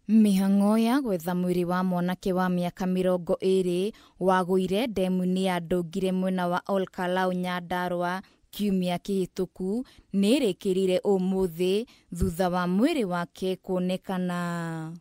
Mĩhang'o ya gwetha mwĩrĩ wa mwanake wa mĩaka 20 wagũire ndemu-inĩ ya Ndũngire mwena wa Olkalau, Nyandarua kiumia kĩhĩtũku nĩĩrĩkĩrire ũmũthĩ thutha wa mwĩrĩ wake kuonekana.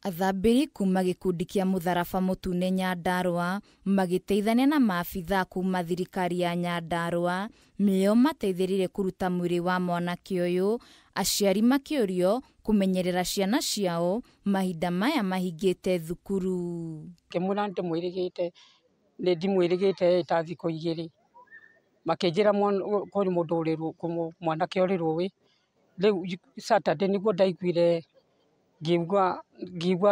Athambĩri kuma gĩkundi kĩa Mũtharaba Mũtune Nyandarua magĩteithania na maabithaa kuma thirikari ya Nyandarua nĩo mateithĩrĩirie kũruta mwĩrĩ wa mwanake ũyũ, aciari makĩũrio kũmenyerera ciana ciao mahinda maya mahingĩte thukuru. Ngĩmwĩra ndĩmwĩrĩgĩte, nĩ ndimwĩrĩgĩte ta thikũ igĩrĩ, makĩnjĩra kũrĩ mũndũ ũrĩ mwanake ũrĩ rũĩ, rĩu Saturday nĩguo ndaiguire ngĩigua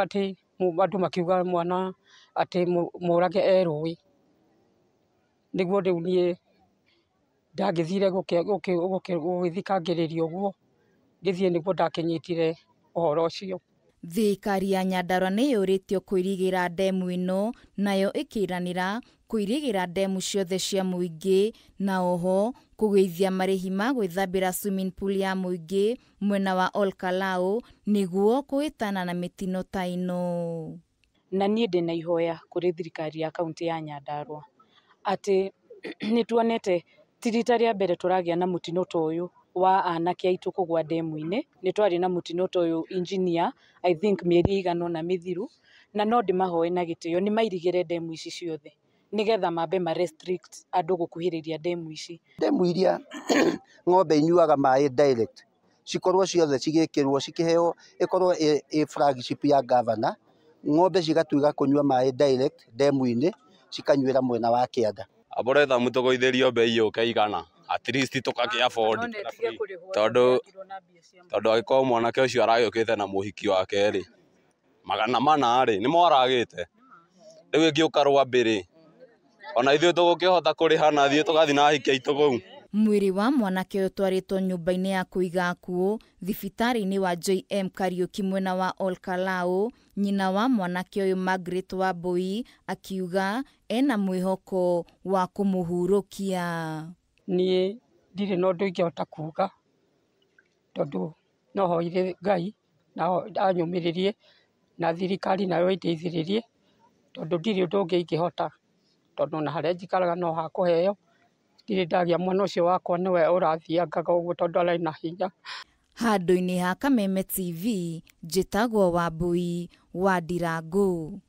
atĩ andũ makiuga mwana atĩ mũrage e rũĩ, nĩguo rĩu niĩ ndagĩthire gũgĩthikangĩrĩria ũguo, ngĩthiĩ nĩguo ndakĩnyitire ũhoro ũcio. Thirikari ya Nyandarua nĩ yũrĩtio kũirigĩra ndemu ĩno nayo ĩkĩranĩra kũirigĩra ndemu ciothe cia mũingĩ na oho kũgũithia marĩhi ma gwĩthambĩra swimming pool ya mũingĩ mwena wa Olkalau nĩguo kũhĩtana na mĩtino ta ĩno. Na niĩ ndĩna ihoya kũrĩ thirikari ya kaunti ya Nyandarua atĩ nĩ tuonete ti rita rĩa mbere tũragĩa na mũtino ta ũyũ wa anake aitũ kũgwa ndemu-inĩ. Nĩ twarĩ na mũtino ta ũyũ engineer, I think mĩeri ĩigana ũna mĩthiru, na no ndĩmahoe na gĩtĩo nĩ mairigĩre ndemu ici ciothe nĩgetha mambe ma restrict andũ gũkuhĩrĩria ndemu ici. Ndemu iria ng'ombe inyuaga maĩ direct cikorwo ciothe cigĩkĩrwo cikĩheo ĩkorwo ĩ flagship ya governor, ng'ombe cigatuĩka kũnyua maĩ direct ndemu-inĩ cikanyuĩra mwena wa kĩanda. Aboretha mũtũgũithĩrio bei yũke igana at least tũkakĩ afford, tondũ angĩkorwo mwanake ũcio aragĩũkĩte na mũhiki wake rĩ, 400 rĩ nĩmo aragĩte, rĩu ĩngĩũka Rwambĩ rĩ, ona ithuĩ tũgũkĩhota kũrĩha na ithuĩ tũgathiĩ na ahiki aitũ kũu. Mwĩrĩ wa mwanake ũyũ ũtwarĩtwo nyũmba-inĩ ya kũiga akuũ thibitarĩ-inĩ wa JM Kariuki mwena wa Olkalau. Nyina wa mwanake ũyũ Margaret Wambui akiuga ena mwĩhoko wa kũmũhurũkia. Niĩ ndirĩ na ũndũ ingĩhota kuga tondũ no hoire Ngai na anyũmĩrĩrie na thirikari nayo ĩndeithĩrĩrie tondũ ndirĩ ũndũ ũngĩ ingĩhota, tondũ ona harĩa njikaraga no ha kũheo, ndirĩ ndagĩa mwana ũcio wakwa nĩwe ũrathiangaga ũguo tondũ arĩ na hinya. Handũ-inĩ ha Kameme TV, njĩtagwo Wambui wa Ndirangu.